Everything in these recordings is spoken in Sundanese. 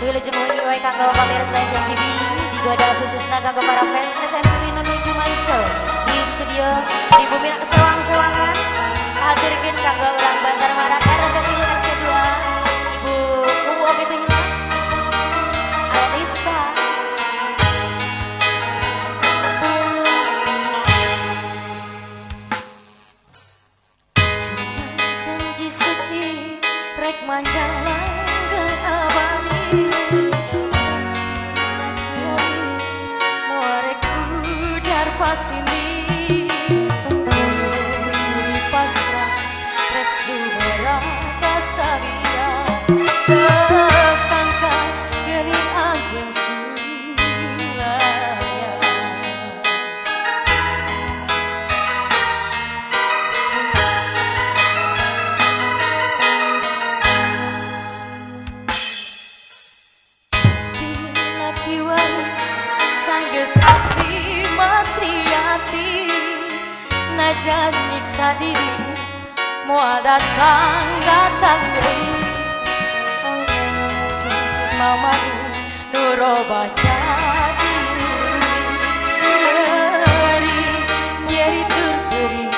Wilujeng wengi wae kanggo pamirsa SMTV digoda khususna kanggo para fans SMTV menuju Manco di studio di bumi sewang-sewangan. Haturkeun kanggo urang Bantarmarak RT 3 RT 2 Ibu Kubu Oke Tehila Arista. Janji suci rek manjang langgeng abadi muarek udar pasini diri pasrah rek sumera kasaria tersangka geni anjeun sulaya. Sanggeus asih matriati najan nyiksa diri moal datang datang deui jengkeun mamanis nu robah jadi nyeri nyeri tur perih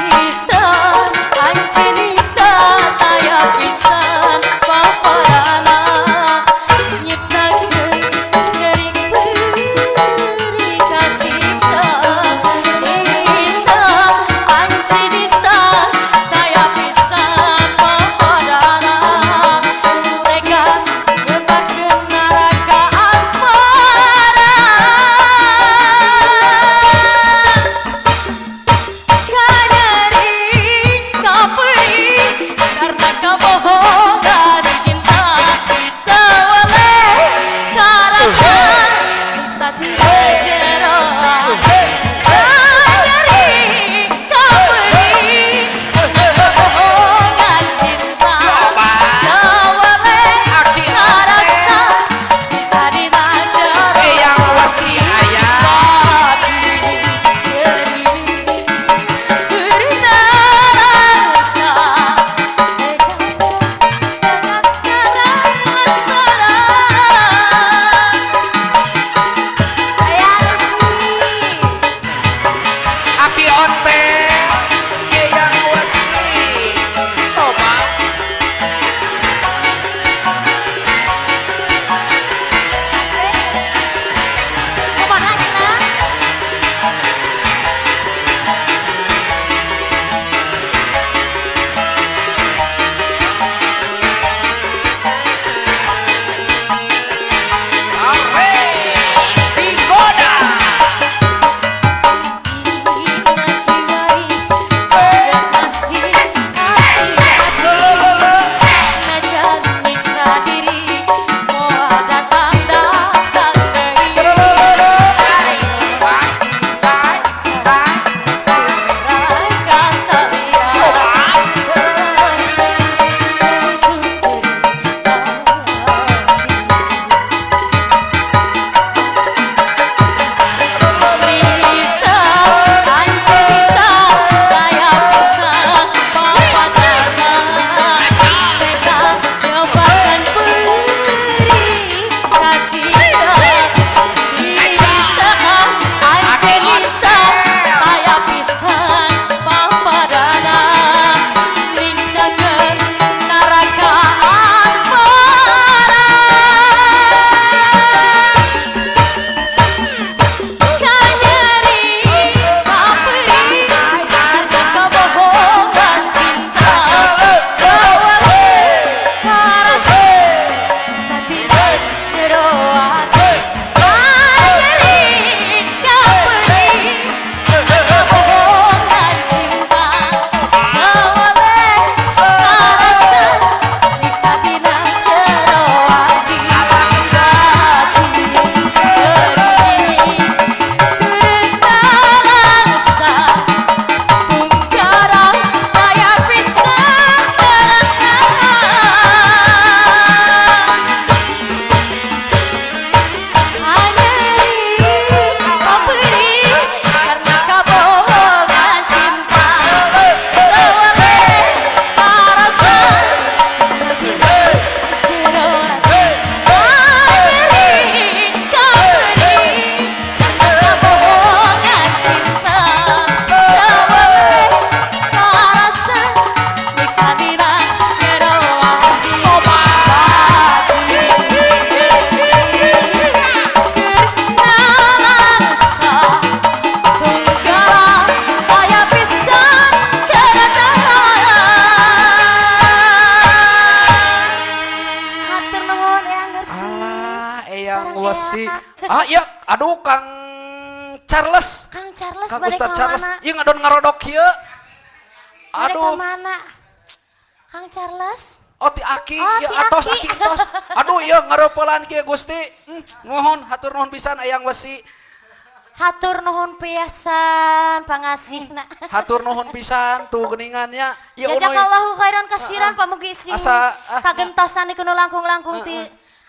nista anjeun nista taya pisan paparana nyiptakeun geuring peurih kasipta nista anjeun nista taya pisan paparana. Aduh, Kang Charles. Kang Charles Kang balik Ustad ka Charles. mana? Ieu ngadon ngarodok kieu. Balik Aduh. ka mana? Kang Charles? Oh, ti Aki, Oh, ya ti atos Aki. Aki tos. Aduh, ieu ngaropelan kieu, Gusti. Mohon hatur nuhun pisan, Eyang Wesi. Hatur nuhun pisan pangasihna. Hatur nuhun pisan tuh geuningannya. Ieu unuy. Jazakallahu khairan kasiran, pamugi sing Asa, ah, kagentosan iku nu langkung-langkung ti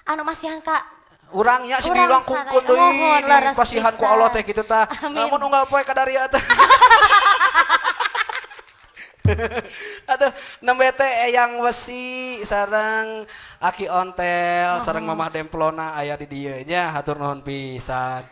anu masihan ka Urang nya sing urang dilangkungkeun saraya. deui Mohon, leres dipasihan ku pisan. Allah teh kitu tah. Amin. Lamun unggal poe kadaria teh. Aduh, nembe teh Eyang Wesi sareng Aki Ontel sareng Mamah Demplona aya di dieu nya, hatur nuhun pisan.